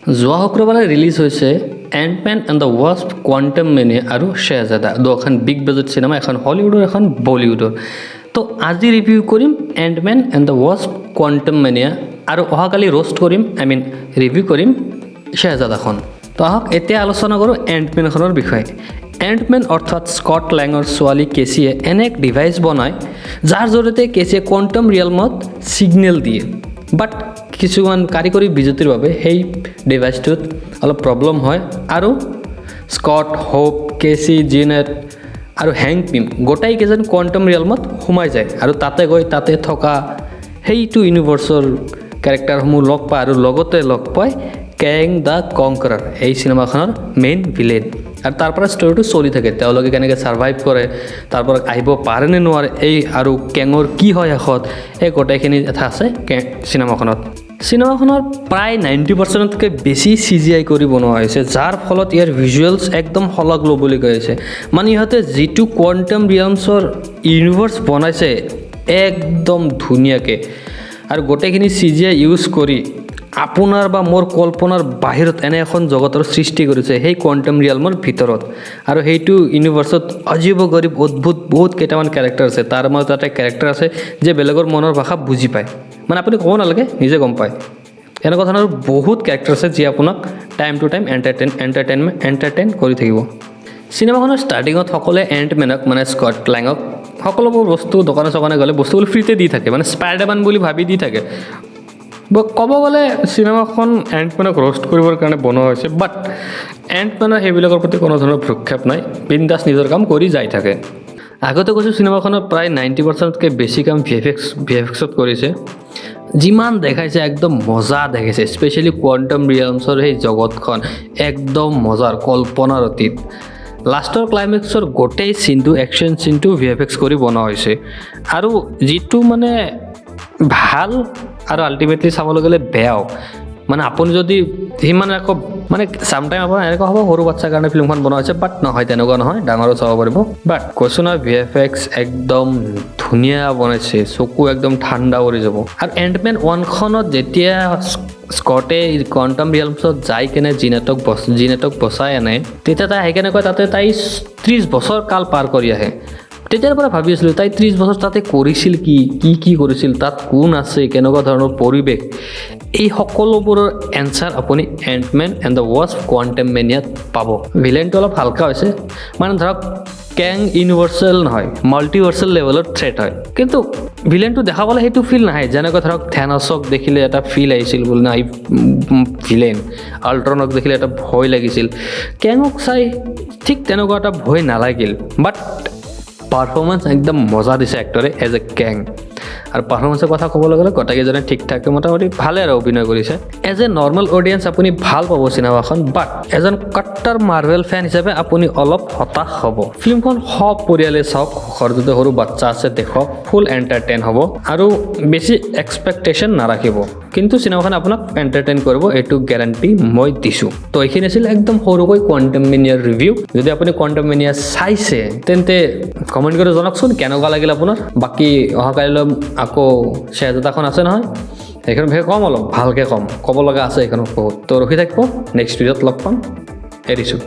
যোৱা শুক্ৰবাৰে ৰিলিজ হৈছে Ant-Man and the Wasp: Quantumania আৰু শ্বেহজাদা, দুখন বিগ বাজেট চিনেমা, এখন হলিউডৰ, এখন বলিউডৰ। তো আজি ৰিভিউ কৰিম Ant-Man and the Wasp: Quantumania আৰু অহাকালি ৰ'ষ্ট কৰিম, I mean review কৰিম শ্বেহজাদাখন। তো আহক, এতিয়া আলোচনা কৰোঁ এণ্টমেনখনৰ বিষয়ে। এণ্টমেন অৰ্থাৎ স্কট লেঙৰ ছোৱালী কেচিয়ে এনে এক ডিভাইচ বনায়, যাৰ জৰিয়তে কেচিয়ে কোৱাণ্টাম ৰিয়েলমত ছিগনেল দিয়ে। বাট কিছুমান কাৰিকৰী বিজুতিৰ বাবে সেই ডিভাইচটোত অলপ প্ৰব্লেম হয় আৰু স্কট, হোপ, কেচি, জিনেট আৰু হেংক পিম গোটেইকেইজন কোৱাণ্টাম ৰিয়েলমত সোমাই যায় আৰু তাতে গৈ তাতে থকা সেইটো ইউনিভাৰ্চৰ কেৰেক্টাৰসমূহ লগ পায় আৰু লগতে লগ পায় কেং the কংকাৰাৰ, এই চিনেমাখনৰ মেইন ভিলেইন। আৰু তাৰ পৰা ষ্টৰিটো চলি থাকে, তেওঁলোকে কেনেকৈ ছাৰ্ভাইভ কৰে, তাৰ পৰা আহিব পাৰে নে নোৱাৰে এই আৰু কেঙৰ কি হয় শেষত, এই গোটেইখিনি কথা আছে চিনেমাখনত। চিনেমাখনৰ প্ৰায় 90%তকৈ বেছি চিজিআই কৰি বনোৱা হৈছে, যাৰ ফলত ইয়াৰ ভিজুৱেলছ একদম শলাগ ল'বলগীয়া হৈছে। মানে ইহঁতে যিটো কোৱাণ্টাম ৰিয়েলমছৰ ইউনিভাৰ্চ বনাইছে একদম ধুনীয়াকৈ আৰু গোটেইখিনি চিজিআই ইউজ কৰি আপোনাৰ বা মোৰ কল্পনাৰ বাহিৰত এনে এখন জগতৰ সৃষ্টি কৰিছে সেই কোৱাণ্টাম ৰিয়েলমৰ ভিতৰত। আৰু সেইটো ইউনিভাৰ্চত অজীৱ গৰীব, অদ্ভুত বহুত কেইটামান কেৰেক্টাৰ আছে। তাৰ মাজত এটা কেৰেক্টাৰ আছে যে বেলেগৰ মনৰ ভাষা বুজি পায়, মানে আপুনি ক'ব নালাগে, নিজে গম পায়। এনেকুৱা ধৰণৰ বহুত কেৰেক্টাৰ আছে যি আপোনাক time to time entertainment entertain কৰি থাকিব। চিনেমাখনৰ ষ্টাৰ্টিঙত সকলোৱে এণ্টমেনক, মানে স্কট লেঙক, সকলোবোৰ বস্তু দোকানে চোকানে গ'লে বস্তুবোৰ ফ্ৰীতে দি থাকে, মানে স্পাইডাৰমেন বুলি ভাবি দি থাকে। ক'ব গ'লে চিনেমাখন এণ্টমেনক ৰ'ষ্ট কৰিবৰ কাৰণে বনোৱা হৈছে। বাট এণ্টমেনৰ সেইবিলাকৰ প্ৰতি কোনো ধৰণৰ ভ্ৰূক্ষেপ নাই, বিন্দাছ নিজৰ কাম কৰি যাই থাকে। আগতে কৈছোঁ, চিনেমাখনৰ প্ৰায় 90%তকৈ বেছি কাম ভিএফএক্সত কৰিছে। যিমান দেখাইছে একদম মজা দেখাইছে। স্পেচিয়েলি কোৱাণ্টাম ৰিয়েলমছৰ সেই জগতখন একদম মজাৰ, কল্পনাৰ অতীত। লাষ্টৰ ক্লাইমেক্সৰ গোটেই চিনটো, একশ্যন চিনটো ভিএফএক্স কৰি বনোৱা হৈছে আৰু যিটো মানে ভাল আৰু আল্টিমেটলি চাবলৈ গ'লে বেয়াও। মানে আপুনি যদি সিমান আকৌ মানে চামটাইম আপোনাৰ এনেকুৱা হ'ব, সৰু বাচ্ছাৰ কাৰণে ফিল্মখন বনোৱা হৈছে। বাট নহয়, তেনেকুৱা নহয়, ডাঙৰো চাব পাৰিব। বাট কৈছোঁ নহয়, ভিএফএক্স একদম ধুনীয়া বনাইছে, চকু একদম ঠাণ্ডা কৰি যাব। আৰু এণ্টমেন ওৱানখনত যেতিয়া স্কটে কোৱাণ্টাম ৰিয়েলমছত যাই কেনে জিনেটক বচাই আনে, তেতিয়া তাই আহি কেনে কয় তাতে তাই 30 বছৰ কাল পাৰ কৰি আহে। তেতিয়াৰ পৰা ভাবি আছিলোঁ, তাই 30 বছৰ তাতে কৰিছিল কি, কি কি কৰিছিল, তাত কোন আছে, কেনেকুৱা ধৰণৰ পৰিৱেশ। এই সকলোবোৰৰ এনচাৰ আপুনি এণ্টমেন এণ্ড the wasp quantum মেনিয়াত পাব। ভিলেইনটো অলপ হালকা হৈছে, মানে ধৰক কেং ইউনিভাৰ্চেল নহয়, মাল্টিভাৰ্চেল লেভেলত থ্ৰেট হয়, কিন্তু ভিলেইনটো দেখা পালে সেইটো ফিল নাহে। যেনেকৈ ধৰক থেনছক দেখিলে এটা ফিল আহিছিল বোলে নাই ভিলেইন, আল্ট্ৰনক দেখিলে এটা ভয় লাগিছিল, কেঙক চাই ঠিক তেনেকুৱা এটা ভয় নালাগিল। বাট পাৰফৰ্মেঞ্চ একদম মজা দিছে এক্টৰে এজ এ কেং। আৰু পাৰফৰ্মেঞ্চৰ কথা ক'বলৈ গ'লে গোটেইকেইজনে ঠিক ঠাক, মোটামুটি ভালে আৰু অভিনয় কৰিছে। এজ এ নৰ্মেল অডিয়েঞ্চ আপুনি ভাল পাব চিনেমাখন, বাট এজন কট্টাৰ মাৰ্ভেল ফেন হিচাপে আপুনি অলপ হতাশ হ'ব। ফিল্মখন সব পৰিয়ালে চাওক, ঘৰত যদি সৰু বাচ্চা আছে দেখক, ফুল এণ্টাৰটেইন হ'ব আৰু বেছি এক্সপেক্টেশ্যন নাৰাখিব, কিন্তু চিনেমাখন আপোনাক এণ্টাৰটেইন কৰিব, এইটো গেৰাণ্টি মই দিছোঁ। তো এইখিনি আছিল একদম সৰুকৈ কোৱাণ্টাম মেনিয়াৰ ৰিভিউ। যদি আপুনি কোৱাণ্টাম মেনিয়া চাইছে, তেন্তে কমেণ্ট কৰি জনাওকচোন কেনেকুৱা লাগিল আপোনাৰ। বাকী অহাকালিলৈ আকৌ শ্বেহজাদাখন আছে নহয়, সেইখন বিষয়ে ক'ম, অলপ ভালকৈ ক'ম, ক'ব লগা আছে সেইখনত বহুত। তো ৰখি থাকিব, নেক্সট ভিডিঅ'ত লগ পাম, এৰিছোঁ।